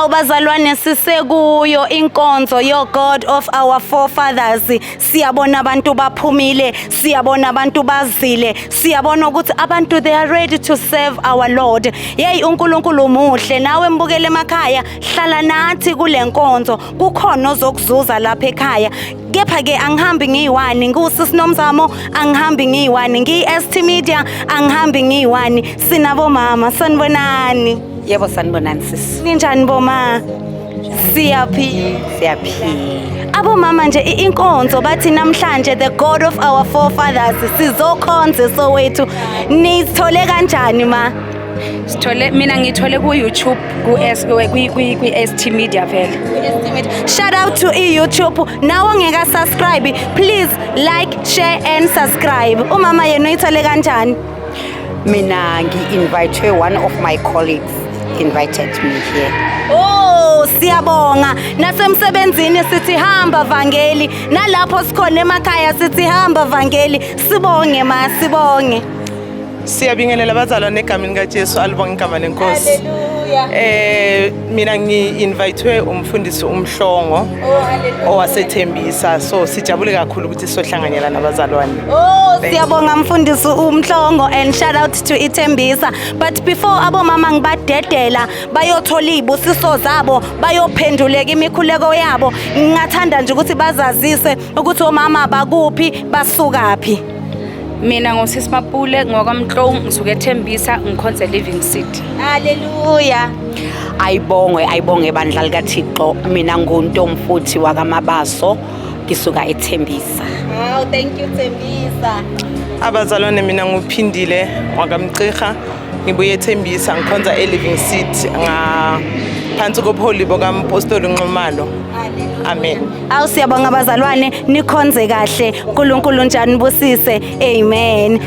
Awubazalwane, sisekuyo inkonzo yo God of our forefathers. Siyabona abantu baphumile, siyabona abantu bazile, siyabona ukuthi abantu, they are ready to serve our Lord. Hey, uNkulunkulu muhle. Nawe mbukele emakhaya, hlala nathi kule nkonzo, kukhona ozokuzuza lapha ekhaya. Kepha ke angihambi ngiyi-one, ngusisi Nomzamo, angihambi ngiyi-one, ngiyi-ST Media, angihambi ngiyi-one, sinabomama. Sanibonani. Yebo, sanibonani sisi. Ninjani boma? Siyaphila. Siyaphila. Abomama nje, inkonzo bathi namhlanje the God of our forefathers, sizokhonza Soweto. Nithole kanjani, ma? Sithole, mina ngithole ku YouTube, ku S kwi ST Media vele. Shout out to i-YouTube. Nawe ongeka subscribe, please like, share and subscribe. Umama yena uyithole kanjani? Mina ngi-invite, one of my colleagues invited me here. Oh, siyabonga. Nasemsebenzini sithi hamba vangeli, nalapho sikhona emakhaya sithi hamba vangeli. Sibonge ma, sibonge. Siyabingelela abazalwane egameni kaJesu, alibonge igama lenkosi. Haleluya. Mina ngi-invitwe umfundisi uMhlongo owasethembisa, so sijabule kakhulu ukuthi sizohlanganyela nabazalwane. Oh, siyabonga mfundisi uMhlongo and shout out to Ithembisa. But before abomama ngibadedela bayothola izibusiso zabo, bayophenduleka imikhuleko yabo, ngingathanda nje ukuthi bazazise ukuthi omama bakuphi, basukaphi. Mina ngosisi Mapule ngwakwamhlongo, ngisuke eThembisa, ngikhonze Living City. Haleluya. Ayibongwe, ayibonge bandla likaThixo. Mina nguntomfuthi wakamabaso, ngisuka eThembisa. Wow, thank you, Thembisa. Abazalwane, mina nguphindile wakamciha, ngibuye eThembisa, ngikhonza e-Living City ngaphansi kobuholi bokampostoli Nxumalo. Amen. Awu, siyabonga abazalwane, nikhonze kahle. uNkulunkulu njani busise. Amen.